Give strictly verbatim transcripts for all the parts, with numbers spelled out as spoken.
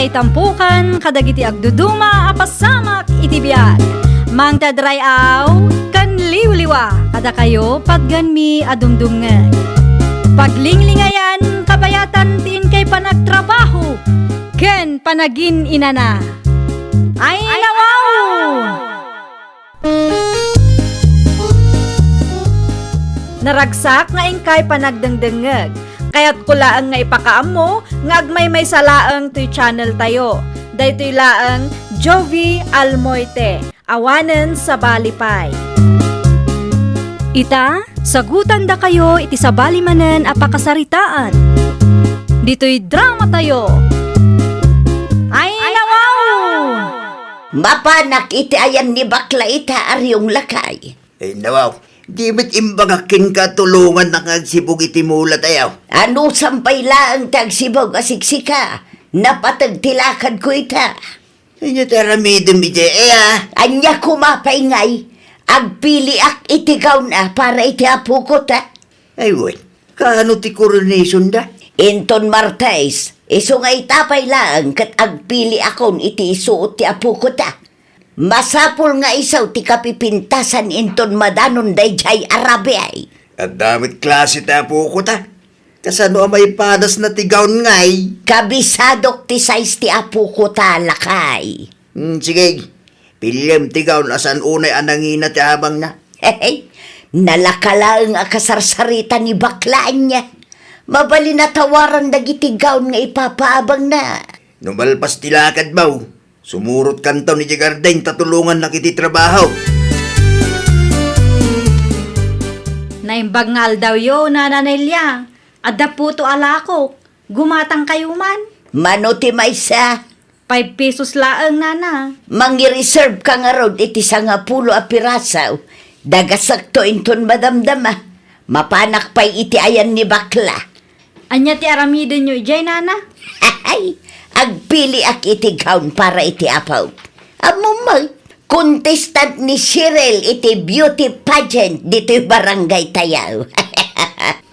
Itampukan kadagiti agduduma a pasamak iti biag. Mangted ray-aw ken liwliwa kadakayo patgenmi a dumdumngeg. Paglinglingayan kabayatan ti inkay panagtrabaho ken panagin-inana. Ay, nawaw! Naragsak nga inkay panagdengdengngeg. Kayatko laeng nga ipakaammo nga agmaymaysa laeng toy channel tayo. Daytoy laeng Jovie Almoite, awanen sabali pay. Ita, sagutandakayo iti sabali manen a pakasaritaan. Ditoy drama tayo. Ay, nawaw! Mapanak iti ayan ni bakla ita, Ariong Lakay. Ay, nawaw. Di met imbagak kenka tulongannak nga agsibug iti mula tayo. Anusam pay laeng ti agsibug a siksika. Napateg ti lakadko ita. Ania ti aramidem idiay, a? Ania koma pay ngay? Agpiliak iti gown a para iti apoko ta. Ay, wen. Kaano ti coronation da? Inton Martes, isu nga ita pay laeng ket agpiliakon iti isuot ti apoko ta. Masapul nga isu ti kapipintasan inton madanon daydiay a rabii. Adda met klase ti apoko ta. Kasano a maipadasna ti gown ngay? Kabisadok ti size ti apoko ta, lakay. Hmm, sige. Piliem ti gown a saan unay a nangina ti abangna. Hehe. Nalaka laeng a kasarsarita ni bakla ania. Mabalin a tawaran dagiti gown nga ipapaabangna. No malpas ti lakadmo, sumurotkanto idiay garden ta tulongannak iti trabaho. Naimbag nga aldawyo, Nana Nelia. Adda puto a lakok. Gumatangkayo man. Mano ti maysa? Five pesos laeng, Nana. Mangireserve ka ngarud iti sangapulo a piraso. Dagasekto inton madamdama. Mapanak pay iti ayan ni bakla. Ania ti aramidenyo idiay, Nana? Ay, agpiliak iti gown para iti apok. Ammom met, contestant ni Cheryl iti beauty pageant ditoy barangay tayo.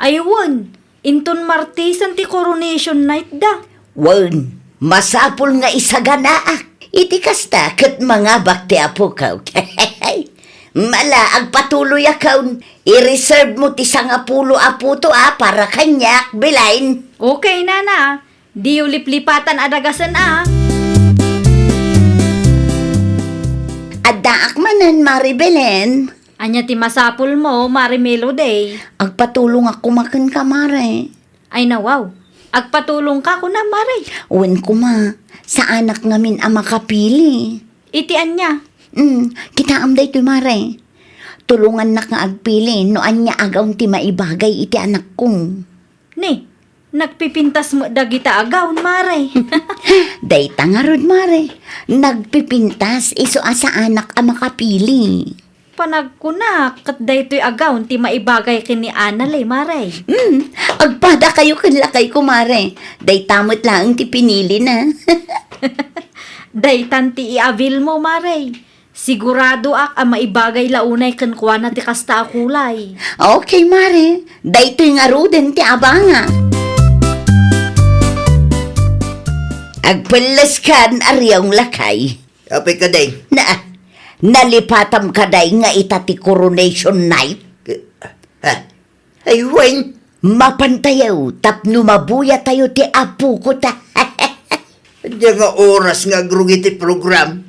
Ay, wen, inton Martesen ti coronation night da. Wen, masapul nga isaganaak. Iti kasta ket mangabak ti apok. Mala, agpatuloyakon. I-reserve mo ti sangapulo a puto a para kaniak, Belen. Okay, Nana. Diyo liplipatan a dagasen a. Addaak manen, Mare Belen. Ania ti masapulmo, Mare Melody? Agpatulongak koma kenka, Mare. Ay, nawaw. Agpatulongka kuna, Mare? Wen koma, saanak ngamin a makapili. Iti ania? Hmm, kitaem daytoy, Mare. Tulongannak nga agpili no ania a gown ti maibagay iti anakko. Ni, nagpipintas met dagita a gown, Mare. Dayta ngarud, Mare. Nagpipintas isu a saanak a makapili. Panagkunak, ket daytoy a gown ti maibagay ken ni Anale, Mare. Hmm, agpadakayo ken lakayko, Mare. Dayta met laeng ti pinilina. Daytan ti i-avail mo, Mare. Siguradoak a maibagay la unay kenkuana ti kasta a kulay. Okay, Mare. Daytoy ngaruden ti abangak. Agpelleskan, Ariong Lakay. Apay kadi? Na, nalipatam kadi nga ita ti coronation night? Ke-, ha? Ay, wen. Mapantayo tapno mabuyatayo ti apoko ta. Ania nga oras nga agrugi ti program?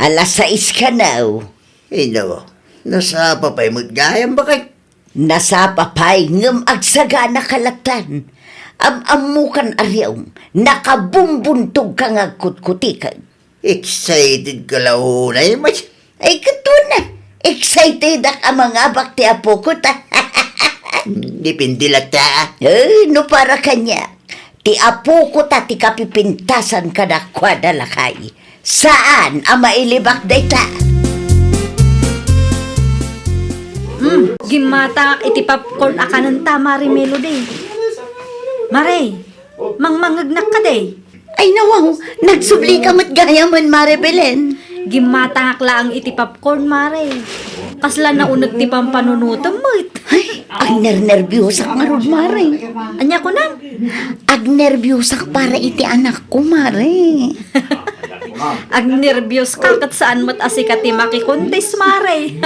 Alas sais kano. Ino, nasapa pay met gayam, baket? Nasapa pay ngem agsagana ka lattan. Am-ammokan, Ariong, nakabumbuntog ka nga agkutkutikag. Excited ka la unay, Mats. Ay, ket wen a, excitedak a mangabak ti apoko ta. Depende latta. Eh, no para kaniak, ti apoko ta ti kapipintasan kadakuada, lakay. Saan a mailibak dayta. Hmm, gimmatangak iti popcorn a kanenta, Mare Melody. Mare, mangmangngegnak kadi? Ay, nawaw, nagsubli ka met gayamen, Mare Belen. Gimmatangak laeng iti popcorn, Mare. Kasla nauneg ti pampanunotem met. Ay, agnernerbiosak ngarud, Mare. Ania kunam? Agnerbiusak para iti anakko, Mare. Agnerbios ka ket saan met a sika ti makikuntis, Mare.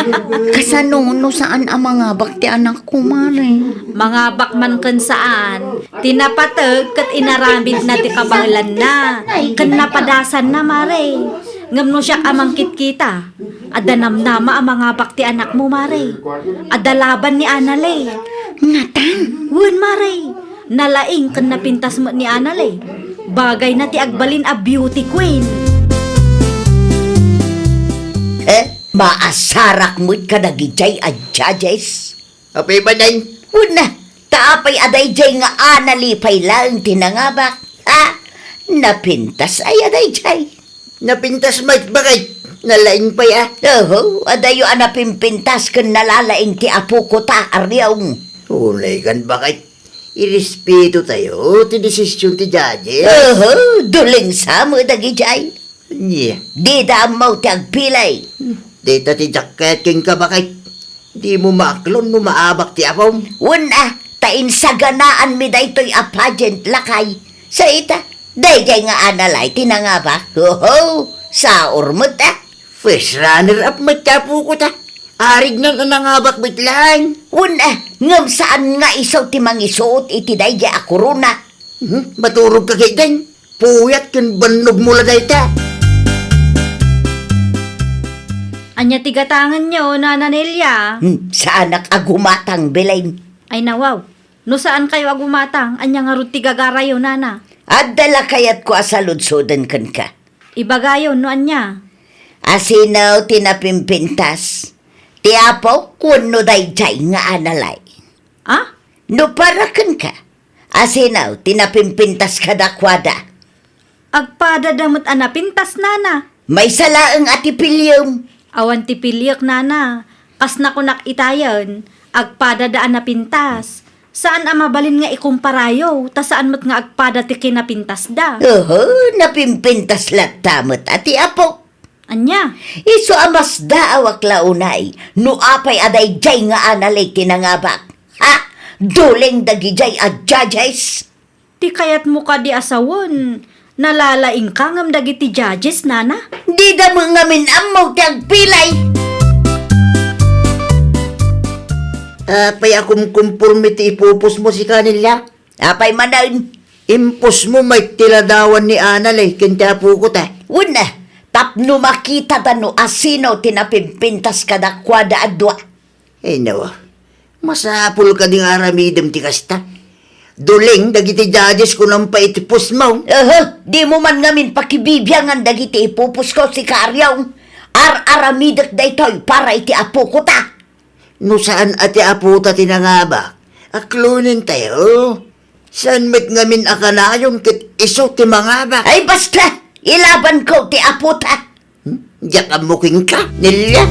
Kasano no saan a mangabak ti anakko, Mare? Mangabak man ken saan. Ti napateg ket inaramidna ti kabaelanna ken napadasanna, Mare. Ngem no siak a mangkitkita, adda namnama a mangabak ti anakmo, Mare. Adda laban ni Anale. Ngata? Wen, Mare. Nalaing ken napintas met ni Anale. Bagayna ti agbalin a beauty queen. Eh, maasarak met kadagidiay a judges? Apay manen? Wen, ta apay a daydiay nga Anale pay laeng ti nangabak? Ha? Napintas aya daydiay? Napintas met, baket. Nalaing pay a. Oho, adayo a napimpintas ken nalalaing ti apoko ta, Ariong. Unay kan, baket. Irespeto tayo ti desisyon ti judges. Oho, duleng sa met dagidiay. Nia. Dida ammo ti agpilay. Dita ti jacket kenka, baket. Dimo maaklon no maabak ti apom. Wen a, ta insaganaanmi daytoy a pageant, lakay. Sa ita, daydiay nga Anale ti nangabak. Oho, saor met a. First runner-up met ti apoko ta. Arignan a nangabak met laeng. Wen a, ngem saan nga isu ti mangisuot iti daydiay a korona. Hmm, maturog ka ketdin. Puyat ken bannogmo la dayta. Ania ti gatangenyo, Nana Nelia? Hmm, saanak a gumatang, Belen. Ay, nawaw. No saankayo a gumatang, ania ngarud ti gagarayo, Nana? Adda la kayatko a saludsoden kenka. Ibagayo no ania. Asino ti napimpintas? Ti apok wenno daydiay nga Anale? Ah? No para kenka, asino ti napimpintas kadakuada? Agpadada met a napintas, Nana. Maysa laeng a ti piliem. Awan ti piliek, Nana. Kas nakunak itayen, agpadada a napintas. Saan a mabalin nga ikumparayo, ta saan met nga agpada ti kinapintasda. Oho, napimpintas latta met a ti apok. Ania? Isu a masdaawak la unay, no apay a daydiay nga Anale ti nangabak. Ha? Duleng dagidiay a judges? Ti kayatmo kadi a sawen, nalalaingka ngem dagiti judges, Nana? Dida met ngamin ammo ti agpilay. Apay a kumkumporme ti ipupusmo, sika, Nelia? Apay manen? Impusmo met ti ladawan ni Anale ken ti apoko ta. Wen a, tapno makitada no asino ti napimpintas kadakuada a dua. Ay, nawa. Masapul kadi nga aramidem ti kasta. Duleng dagiti judges kunam pay iti postmo. Aha, dimo man ngamin pakibibiangan dagiti ipupusko, sika Ariong. Ar-aramidek daytoy para iti apoko ta. No saan a ti apota ti nangabak, aklonen tayo. Saan met ngamin a kanayon ket isu ti mangabak? Ay, basta! Ilabanko ti apota! Hmm? Diak ammo kenka, Nelia.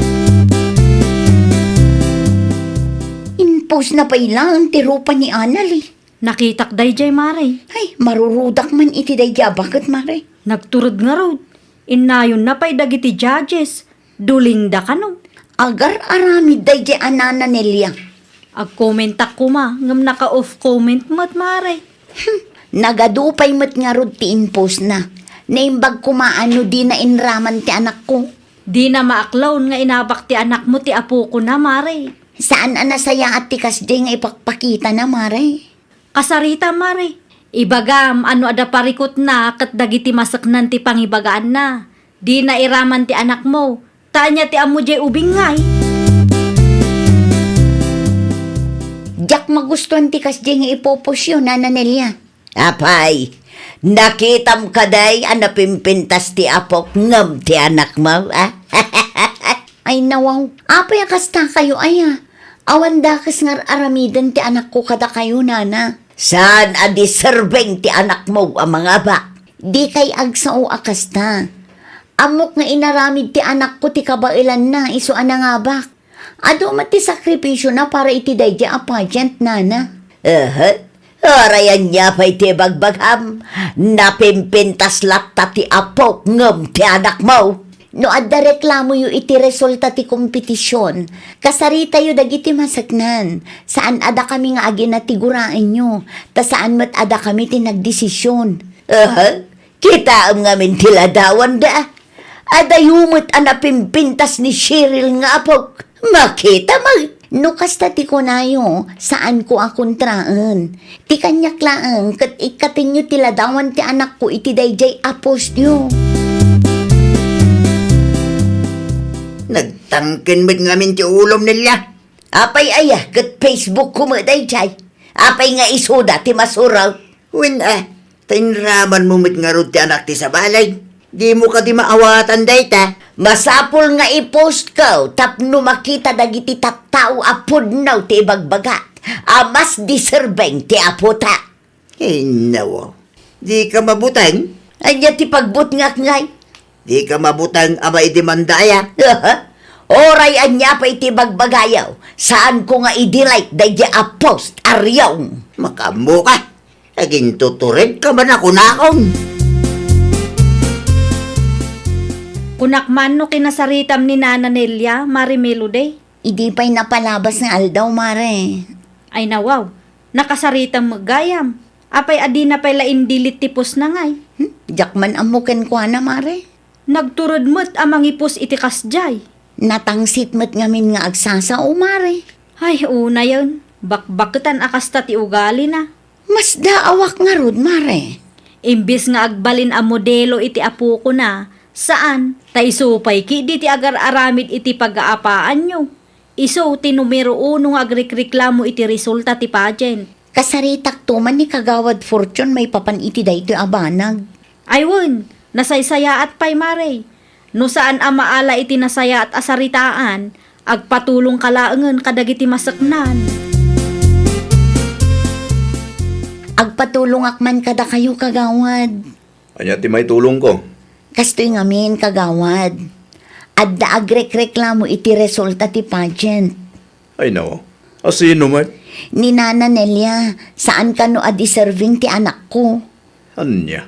Impusna pay laeng ti rupa ni Anale. Nakitak daydiay, Mare. Ay, marurudak man iti daydiay a baket, Mare. Nagturod ngarud. Innayonna pay dagiti judges. Dulingda kano. Agar-aramid daydiay a Nana Nelia. Agkomentak koma, ngem naka-off comment met, Mare. Hmm, nagadu pay met ngarud ti impusna. Naimbag koma a no dina inraman ti anakko. Dina maaklon nga inabak ti anakmo ti apokona, Mare. Saan a nasayaat ti kasdiay nga ipakpakitana, Mare. Kasarita, Mare. Ibagam a no adda parikutna ket dagiti maseknan ti pangibagaanna. Dina iraman ti anakmo. Ta ania ti ammo diay ubing ngay? Diak magustuan ti kasdiay nga ipupusyo, Nana Nelia. Apay, nakitam kadi a napimpintas ti apok ngem ti anakmo, a? Ay, nawaw. Apay a kastakayo, aya? Awan dakes nga ar-aramiden ti anakko kadakayo, Nana. Saan a deserving ti anakmo a mangabak? Dikay agsao a kasta. Ammok nga inaramid ti anakko ti kabaelanna isu a nangabak. Adu met ti sakripisiona para iti daydiay a pageant, Nana. Ehe. Uray ania pay ti ibagbagam, napimpintas latta ti apok ngem ti anakmo. No adda reklamoyo iti resulta ti kompetision, kasaritayo dagiti maseknan. Saan a dakami nga aginatiguranyo, ta saan met a dakami ti nagdesision. Aha, kitaem ngamin ti ladawanda. Adayo met a napimpintas ni Cheryl nga apok. Makita met. No kasta ti kunayo, saanko a kontraen. Ti kaniak laeng ket ikkatenyo ti ladawan ti anakko iti daydiay a postyo. Nagtangken met ngamin ti ulom, Nelia. Apay aya ket Facebook ko met daydiay? Apay nga isuda ti masuraw? Wen a, ta inramanmo met ngarud ti anak ti sabali. Dimo kadi maawatan dayta? Masapul nga i-post ko tapno makita dagiti tattao a pudno ti ibagbagak a mas deserving ti apota. Innawo. Dika mabuteng? Ania ti pagbutngak ngay? Dika mabuteng a maidemanda aya? Oray ania pay ti bagbagayo, saanko nga i-delete daydi a post a riong. Makaammoka. Agintuturedka man a kunakon. Kunak man no kinasaritam ni Nana Nelia, Mare Melody. Idi pay napalabas nga aldaw, Mare. Ay nawaw, nakasaritam met gayam. Apay a dina pay la in-delete ti postna ngay? Hmm? Diak man ammo kenkuana, Mare. Nagtured met a mangi-post iti kasdiay. Natangsit met ngamin nga agsasao, Mare. Ay, unayen, bakbaketan a kasta ti ugalina. Masdaawak ngarud, Mare. Imbes nga agbalin a modelo iti apokona, saan, ta isu pay ketdi ti agar-aramid iti pagaapaanyo. Isu ti numero uno nga agrekreklamo iti resulta ti pageant. Kasaritakto man ni Kagawad Fortune maipapan iti daytoy a banag. Ay wen, nasaysayaat pay, Mare. No saan a maala iti nasayaat a saritaan, agpatulongka laengen kadagiti maseknan. Agpatulongak man kadakayo, Kagawad. Ania ti maitulongko? Kastoy ngamin, Kagawad. Adda agrekreklamo iti resulta ti pageant. Ay, nao. Asino met? Ni Nana Nelia, saan kano a deserving ti anakko. Ania?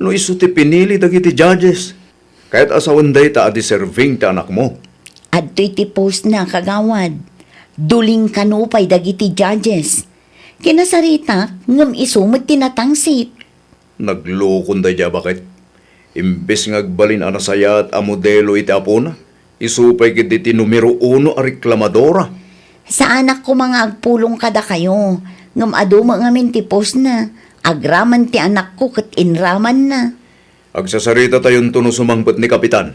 No isu ti pinili dagiti judges, kayat a sawen dayta a deserving ti anakmo. Adtoy ti postna, Kagawad. Duling kano pay dagiti judges. Kinasaritak, ngem isu met ti natangsit. Naglukon daydi a baket. Imbes nga agbalin a nasayaat a modelo iti apona, isu pay ketdi ti numero uno a reklamadora. Saanak koma nga agpulong kadakayo, ngem adu met ngamin ti postna, agraman ti anakko ket inramanna. Agsasaritatayon no sumangpet ni Kapitan.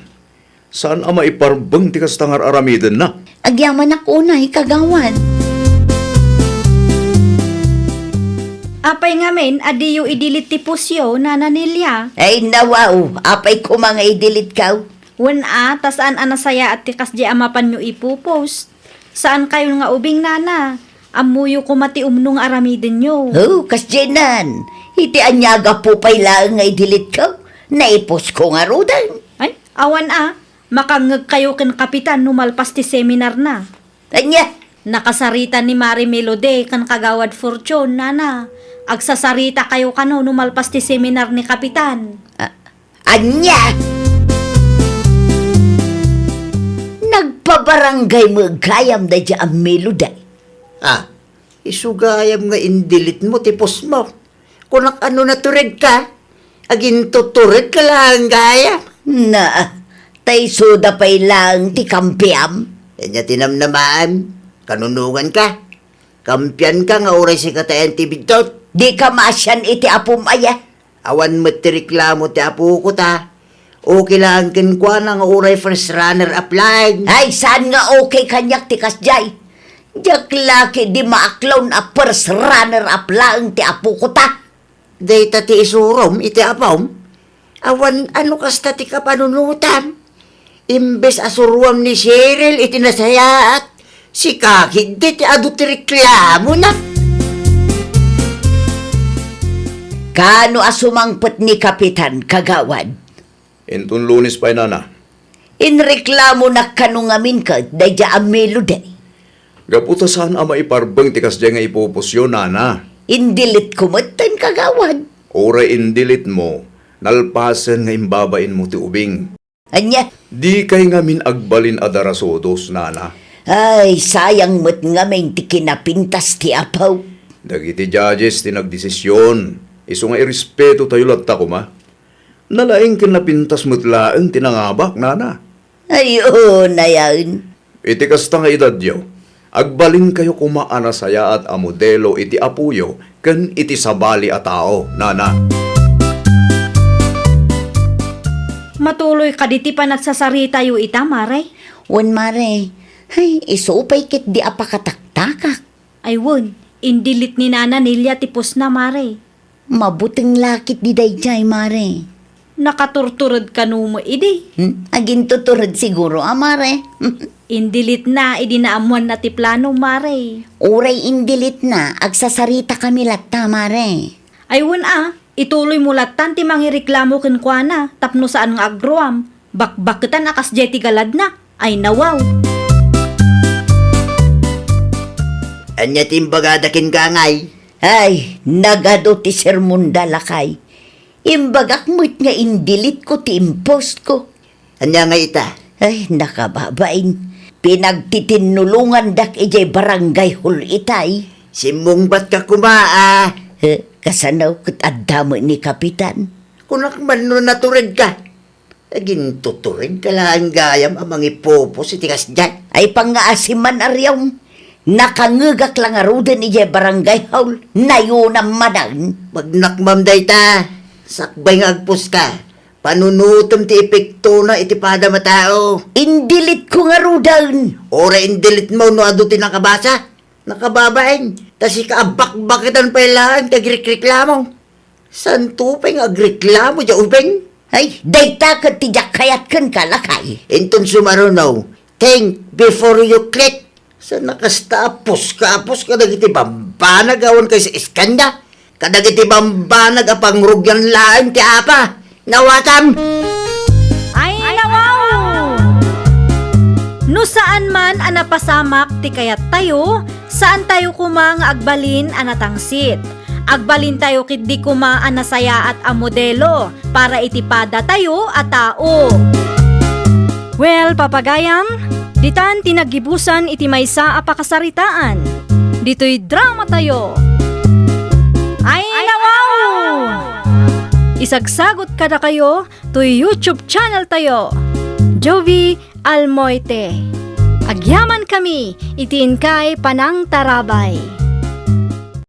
Saan a maiparbeng ti kasta nga ar-aramidenna. Agyamanak unay, Kagawad. Apay ngamin a diyo i-delete ti postyo, Nana Nelia? Ay, nawaw, apay koma nga i-delete kaw? Wen a, ta saan a nasayaat ti kasdiay a mapanyo ipopost. Saan kayon nga ubing, Nana. Ammoyo koma ti umno nga aramidenyo. Oh, kasdiay nan. Iti ania a gapu pay laeng nga i-delete ko, naipost ko ngaruden. Ay, awan a. Makangngeg kayo ken Kapitan no malpas ti seminar na. Ania? Nakasarita ni Mare Melody ken Kagawad Fortune, Nana. Agsasarita kayo kano no malpas ti seminar ni Kapitan. Ah, Ania? Nagpabarangay met gayam daydi a Melody. Ah, isu gayam nga in-delete mo ti post mo. Kunak, ano, naturedka? Agintuturedka laeng gayam. Na, ta isuda pay laeng ti kampiam. Ania ti namnamaem? Kanunonganka? Kampianka nga uray sika ti ayan ti biddut? Dika maasian iti apom aya? Awan met ti reklamo ti apoko ta. Okay laeng kenkuana nga uray first runner up laeng. Ay, saan nga okay kaniak ti kasdiay? Diak la ketdi maaklon a first runner up laeng ti apoko ta. Dayta ti isurom iti apom? Awan ano kasta ti kapanunotam? Imbes a suruam ni Cheryl iti nasayaat, sika ketdi ti adu ti reklamona. Kaano a sumangpet ni Kapitan, Kagawad? Inton Lunes pay, Nana. Inreklamonak kano ngamin ket daydi a Melody. Gapu ta saan a maiparbeng ti kasdiay nga ipupusyo, Nana. In-delete ko metten, Kagawad. Uray in-delete mo, nalpasen nga imbabain mo ti ubing. Ania? Dikay ngamin agbalin a darasudos, nana. Ay, sayang met ngamin ti kinapintas ti apo. Dagiti judges ti nagdesisyon, isu nga irespetotayo latta koma. Nalaing ken napintas met laeng ti nangabak, nana. Ay, oo, nayaen. Iti kasta nga edadyo, agbalinkayo koma a nasayaat a modelo iti apoyo ken iti sabali a tao, nana. Matuloy kadi ti panagsasaritayo ita, mare? Wen, mare. Ay, isu pay ketdi a pakataktakak. Ay wen, in-delete ni Nana Nelia ti postna, mare. Mabuteng la ketdi daydiay, mare. Nakaturtured kano met idi? Hmm? Agintutured siguro a, mare. In-deletena idi naammoanna ti plano, mare. Uray in-deletena, agsasaritakami latta, mare. Ay wen a, ituloymo lattan ti mangireklamo kenkuana tapno saan nga agruam. Bakbaketan a kasdiay ti galadna. Ay, nawaw. Ania ti imbagada kenka, ngay? Ay, nagadu ti sermonda, lakay. Imbagak met nga in-deleteko ti in-postko. Ania ngay ita? Ay, nakababain. Pinagtitinulongandak idiay barangay hall itay. Simmungbatka koma, a. Eh, kasano ket adda met ni Kapitan? Kunak man no naturedka. Agintuturedka laeng gayam a mangipopost iti kasdiay. Ay, pangngaasim man, Ariom. Nakangegak la ngaruden idiay barangay hall. Nayonam manen. Magnakmam dayta. Sakbay nga agpostka, panunotem ti epektona iti padam a tao. In-deleteko ngaruden. Uray in-deletemo no adu ti nakabasa. Nakababain. Ta sika a bakbaketan pay laeng ti agrekreklamo. Saanto pay nga agreklamo diay ubing? Ay, dayta ket ti diak kayat kenka, lakay. Inton sumaruno, think before you click. Saan a kasta a puska a puska dagiti bambanag awan kay sa iskanda? Kadagiti bambanag a pangrugian laeng ti apa. Nawatam! Ay, nawaw! No saan man a napasamak ti kayattayo, saantayo koma nga agbalin a natangsit. Agbalintayo ketdi koma a nasayaat a modelo para iti padatayo a tao. Well, papagayam, ditan ti naggibusan iti maysa a pakasaritaan. Ditoy dramatayo. Ay, nawaw! Isagsagot kadakayo toy YouTube channel tayo, Jovie Almoite. Agyamankami iti inkay panangtarabay.